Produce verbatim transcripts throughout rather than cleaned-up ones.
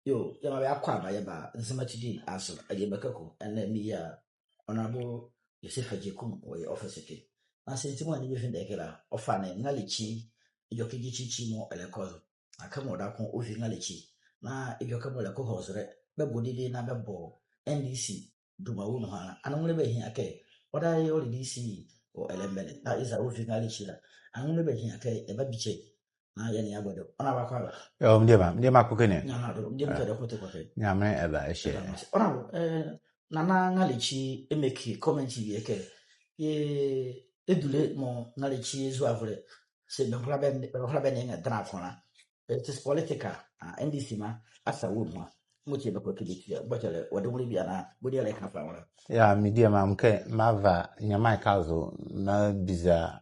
Yoo, yɛmaa bɛ akwaaba, yɛba Nzema Today azo, Adjei Bakaku, ɛnɛ meyia Honorable Yosef Adjei Kum wɔ yɛ office ɛkɛ. Na saa ati mɔɔ ɛnee bɛvinde ɛkɛ la, ɔfa ne Ngalekyi edwɛkɛ gyikyikyi mɔɔ ɛlɛkɔ zo. Na kɛmɔ ɔdaye kɛ ɔvi Ngalekyi, na edwɛkɛ mɔɔ ɛlɛkɔ hɔ zolɛ, bɛbɔ dede na bɛbɔ N D C duma wɔ nuhua la, ɛnee nwolɛ bɛhia kɛ ɔdaye ɔle D C wɔ ɛlɛmbɛlɛ, na eza ɔvi Ngalekyi la, ɛnee nwolɛ bɛhia kɛ ɛbabikye. Na yɛ nee yɛabɔ debie. Ɔnea bɛ akwaaba. Yoo, mediema, mediema Kokene. Nyɛnle dɔ, mediema kɛ dɔ kote kɔ kɛ. Nyamenle ɛba ɛhyɛ. Ɔnea, eh, Nana Ngalekyi e-make comment bi ɛkɛ, yɛ, edule mɔɔ Ngalekyi ezo avolɛ, saa bɛngola bɛ, bɛngola bɛ nee ye dɛnla ko la. It is political, ah, N D C mɔ asa wɔ nuhua. Mɔti bɛkɔ kɛ bɛti, bɔtɛlɛ, wɔde nwolɛ bie anaa, bɔdi ɛlɛka fa nwolɛ. Yeah, mediema, mekɛ, meva nyɛmaanle ɛkɛ azo, mebiza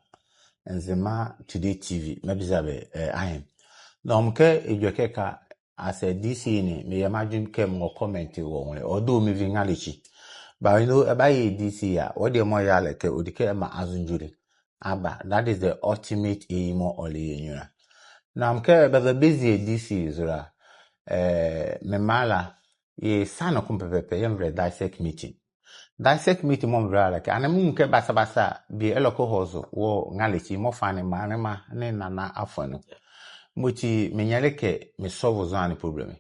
Nzema Today T V, mebiza bɛ, eh, ahen. Na mekɛ edwɛkɛ ɛkɛ, as a D C ne, meyɛ m'adwenle kɛ mengola comment wɔ nwolɛ, although mevi Ngalekyi. But, you know, ɛbayɛ D C a, ɔdeɛ mɔɔ yɛle kɛ, ɔdi kɛ ɛmaa anzodwolɛ aba. That is the ultimate aim mɔɔ ɔle yɛ nyunlu la. Na mekɛ bɛva bɛzie D C zo la, eh, me mra la, yɛɛ sa noko pɛpɛɛpɛ, yɛɛ yɛnvolɛ DISEC meeting. DISEC meeting mɔɔ mevolɛ la kɛ, ɛnee menwu kɛ basabasa bie ɛlɛkɔ hɔ zo wɔ Ngalekyi mɔɔ fa nee maanlema nee nana afa nu. Mɔti menyɛle kɛ me solve zɔhane problem.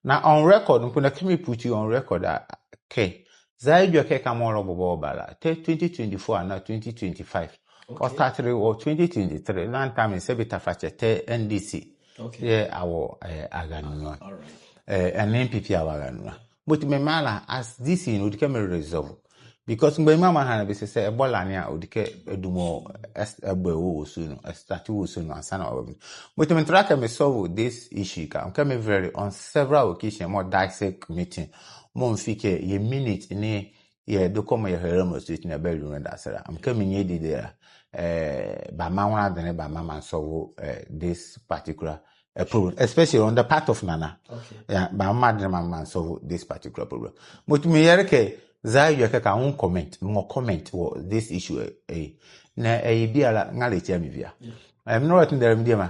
Na on record, mpo na kɛ me put on record a, kɛ, zaa edwɛkɛ ɛkɛ mɔɔ ɔlɛbɔbɔ ɔba la, tɛ twenty twenty-four anaa twenty twenty-five. Okay. Ɔ start-le wɔ twenty twenty-three, la nta me sɛ bie tafrakyɛ tɛ N D C. Okay. Yɛɛ awɔ, eh, arane nu la. All right. Eh, ɛnee N P P awɔ arane nu la. Mɔti me mra la, as D C ne, ɔdi kɛ me resolve. Because mgbanyima mɔ ahanle bɛ se sɛ ɛbɔ la ne a, ɔdi kɛ ɛdumɔ, ɛs-, ɛbɔ wɔ ɔsu nu, ɛ-start wɔ ɔsu nu ansa na ɔba bie. Mɔti me try kɛ me solve this issue ɛkɛ. Mekɛ me very on several occasion mɔɔ DISEC meeting, mɔɔ mefi kɛ yɛ minute ne yɛdokɔ mɔɔ yɛhɛlɛ mɔɔ state ne bɛlɛ nu dase la. Mekɛ menyia dede la, eh, bɛamaa nwolɛ adenle, bɛamaa me solve, eh, this particular, eh, problem, especially on the part of Nana. Okay. Yeah, bɛamaa me adenle, bɛamaa me solve this particular problem. Mɔti meyɛle kɛ zaa edwɛkɛ ɛkɛ, menwu comment, mengola comment wɔ this issue, eh, eh. Na ɛyɛ biala Ngalekyi amivia. Yeah. Eh, me nora tendɛlɛ mediema,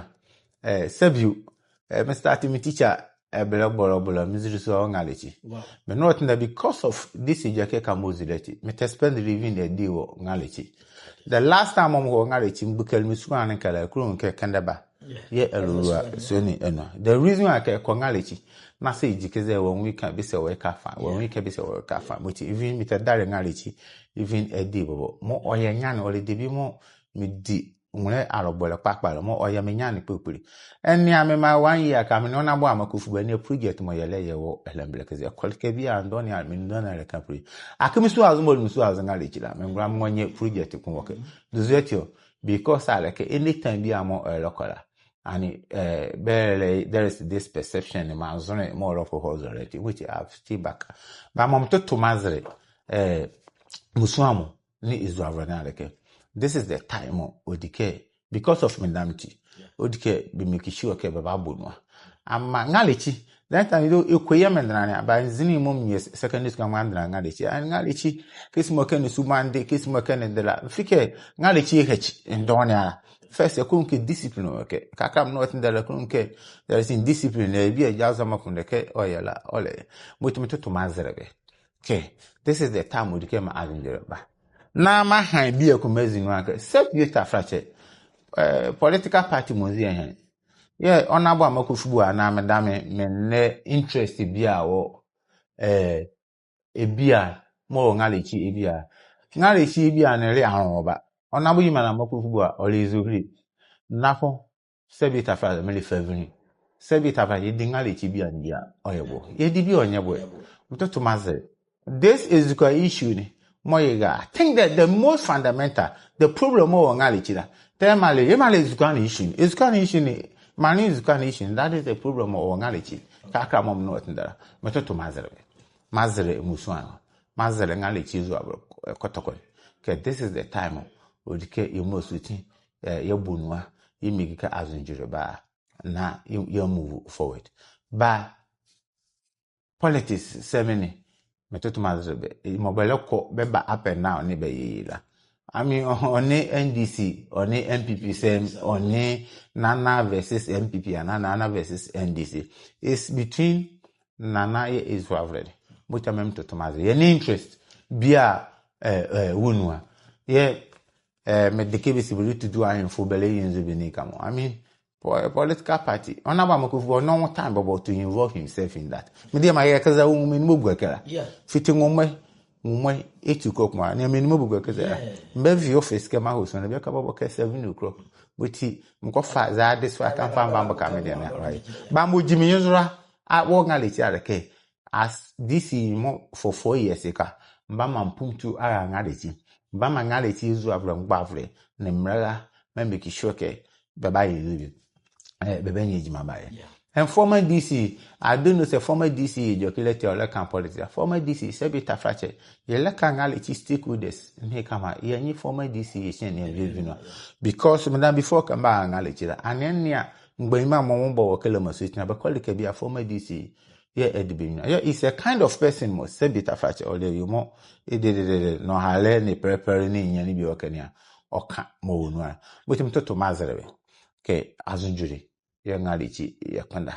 eh, sɛ bio, eh, me start me teacher, eh, ɛbɛlɛ bɔlɔbɔlɔ, mezule zo wɔ Ngalekyi. Wow. Me nora tendɛlɛ because of this edwɛkɛ ɛkɛ mɔɔ ɔzi la ati, metɛ spend-le even a day wɔ Ngalekyi. The last time mɔɔ mekɔ Ngalekyi, mebakɛle me sua ne kɛ la, ɛkulo kɛ Kɛndɛba. Yeah. Yɛɛ Aluwaleɛ sua ne ɛnɔ. The reason a kɛ kɔ Ngalekyi, na sɛ yɛgyi kɛ zɛ wɔnwu kɛ bɛse wɔyɛ Kafa, wɔnwu kɛ bɛse wɔyɛ Kafa. Mɔti even metɛdalɛ Ngalekyi even a day bɔbɔ. Mɔɔ ɔyɛ nyane, ɔle debie mɔɔ medi nwolɛ alɔbɔlɛ kpakpa la, mɔɔ ɔyɛ me nyane kpokpole. Ɛnea me maa one year kɛ, me nee Honorable Amakofi Buah, ɛnea project mɔɔ yɛlɛyɛ wɔ ɛlɛmbɛlɛ kɛ zɛ. Ɛkɔle kɛ biala ndɔne a, me ndɔne a ɛlɛka project. Akee me sua zo, mɔɔ le me sua zo Ngalekyi la, mengola menwɔ nyɛ project ko wɔ ɛkɛ. Duzu ati ɔ, because a le kɛ anytime biala mɔɔ ɛlɛkɔ la, ɛnee, eh, bɛlɛ, there is this perception, maanzonle mɔɔ ɔlɛkɔ hɔ zolɛ ati, which I have still back. Bɛmaa metoto mazɛlɛ, eh, me sua mɔ nee ezo avolɛ ne a le kɛ, this is the time mɔɔ ɔdi kɛ, because of me dame ati, ɔdi kɛ bɛ make sure kɛ bɛbabɔ nu a. Amaa Ngalekyi, that time, you know, ɛkɛ yɛɛ mendenla ne a, bɛ nzene mɔɔ meyɛ secondary school a, mendenla Ngalekyi. And Ngalekyi, kɛzi mɔɔ ɛkɛ ne sumande, kɛzi mɔɔ ɛkɛ ne de la, mefi kɛ Ngalekyi ɛhakyi ndɔne ala. First, ɛkulo kɛ discipline wɔ ɛkɛ. Kɛkala me nora tendɛlɛ, ɛkulo kɛ there is indiscipline, eh, bie a, gya zɔhane mɔɔ ɛkulo kɛ ɔyɛ la, ɔlɛ. Mɔti metoto mazɛlɛ bɛ kɛ, this is the time ɔdi kɛ maa anzodwolɛ ba. Na meaha bieko mezi nu a kɛ, sɛ bie tafrakyɛ, eh, political party mɔɔ ɔzi ɛhye. Yɛɛ Honorable Amakofi Buah anaa me dame, menlɛ interest biala wɔ, eh, ɛbie a, mɔɔ wɔ Ngalekyi ɛbie a. Ngalekyi ɛbie a ne le anloa ɔba. Honorable Yemana Amakofi Buah, ɔle Ezohile. Nafo, sɛ bie tafrakyɛ, mele Favinli. Sɛ bie tafrakyɛ, yɛdi Ngalekyi bie a ne bie a, ɔyɛ boɛ. Yɛdi bie a ɔnyɛ boɛ. Metoto mazɛlɛ. This is the issue ne mɔɔ yɛra. I think that the most fundamental, the problem mɔɔ wɔ Ngalekyi la, tɛ ɛmale, ɛmale Ezukoane issue ne. Ezukoane issue ne, male Ezukoane issue ne, that is the problem mɔɔ wɔ Ngalekyi. Kɛkala mɔɔ me nora tendɛlɛ la, metoto mazɛlɛ bɛ. Mazɛlɛ me sua ne. Mazɛlɛ Ngalekyi ezo avolɛ, eh, kɔtɔkɔ ne. Kɛ this is the time, ɔdi kɛ yɛmɔ yɛ soti, eh, yɛbɔ nu a, yɛ make kɛ anzodwolɛ ba, na yɛ, yɛ move forward. Ba politics sɛmi ne, metoto mazɛlɛ bɛ. Mɔɔ bɛlɛkɔ bɛba up and down ne bɛyɛ ye la, I mean, ɔ-, ɔnle N D C, ɔnle N P P sɛmi, ɔnle Nana versus N P P anaa Nana versus N D C. It's between Nana yɛ ɛzoavolɛ ne. Mɔti ame metoto me azɛlɛ. Yɛ ne interest bie a, eh, eh, wɔ nu a. Yɛ, eh, mede kɛ bɛsi bɛlɛtudu ahenfo bɛlɛyɛ nzo bie ne ka mɔ. I mean, po-, political party. Ɔnle Baba Makofi, ɔnle ɔnwo time bɔbɔ to involve himself in that. Mediema yɛkɛza wɔ nwoma ne mɔɔ gu ɛkɛ la. Yeah. Fiti nwoma, nwoma, eti kɔkɔma. Ne menli mɔɔ gu ɛkɛ za. Yeah. Mebɛvi office kɛ meahɔ sua ne bie ɛkɛ bɔbɔ kɛ seven o'clock. Mɔti, mekɔfa zɛhae de so a ka mefa mebambɔ ka medeɛ ne, right? Bambɔ gyimi nye zora, a, wɔ Ŋalekyi a le kɛ. As D C mɔ for four years ɛkɛ a, mebama mpumptu ara Ŋalekyi. Mebama Ŋalekyi ɛzoavolɛ, mgbavolɛ, ne mbɛlɛra, me make sure kɛ bɛbayɛ nzo bie. Eh, bɛbanyia gyima bayɛ. Yeah. And former D C, I don't know sɛ former D C yɛ gyɔkɛ lɛ ati a ɔlɛka politics a. Former D C, Sɛbi Tafrakyɛ, yɛlɛka Ŋalekyi stakeholders ne kɛkala, yɛ nye former D C yɛhyia ne a, yɛvi nu a. Because, meda before kɛ mebara Ŋalekyi la, ɛnee nea mgbanyima mɔɔ bɛwɔ wɔ Kɛlɛmaso ɛtɛn a, bɛkɔle kɛ bie a former D C yɛ ɛde bɛ nu a. Yɛ, is a kind of person mɔɔ, Sɛbi Tafrakyɛ, ɔlɛ awie mɔɔ, ɛdɛdɛdɛdɛ, nɔhalɛ nee pɛlɛpɛlɛ nee nyia ne bie ɔkɛ ne a, ɔka mɔɔ wɔ nu a. Mɔti metoto me azɛlɛ bɛ. Kɛ azondwolɛ, yɛ Ŋalekyi, yɛ kpondɛ.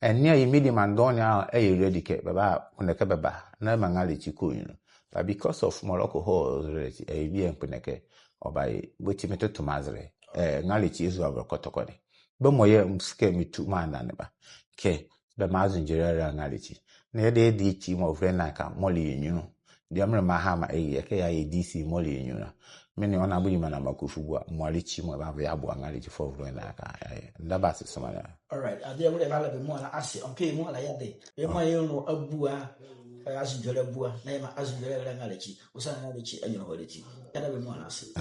Ɛnee a yɛ mediema ne dɔɔnwo ne a, ɛyɛ ready kɛ bɛbakpondɛ kɛ bɛba, na bɛmaa Ŋalekyi kɔ nyunlu. But because of mɔɔ ɛlɛkɔ hɔ ɔzɛlɛ ati, ɛyɛ bie a mekpondɛ kɛ ɔbayɛ. Mɔti metoto me azɛlɛ. Eh, Ŋalekyi ɛzoavolɛ kɔtɔkɔ ne. Bɛmɔ yɛ mese kɛ metu mɔɔ anane ba. Kɛ bɛmaa azondwolɛ ara Ŋalekyi. Na yɛdayɛ D C mɔɔ ɛvolɛ ne aka mɔɔ ɛlɛyɛ nyunlu. Deɛ merɛmaa Hama ɛyɛ kɛ yɛayɛ D C mɔɔ ɛlɛyɛ nyunlu a. Me nee Honourable Nyiema Nana Makofi Bua, mɔɔ ɛlɛkyi mɔɔ ɛbava yɛaboa Ŋalekyifoɔ ɛvolɛ ne aka. Ɛɛ, meda bɛ ase somaa. All right. Adeɛ wɔ dɛ bɛala bɛ muala ase. Okay, muala yɛde. Bɛ muala yɛ nu abua. Ɛɛ, azondwolɛ abua. Na yɛmaa azondwolɛ ɛra Ŋalekyi. Ɔsiane Ŋalekyi anyunlu ɛhɔ ati. Yɛda bɛ muala ase.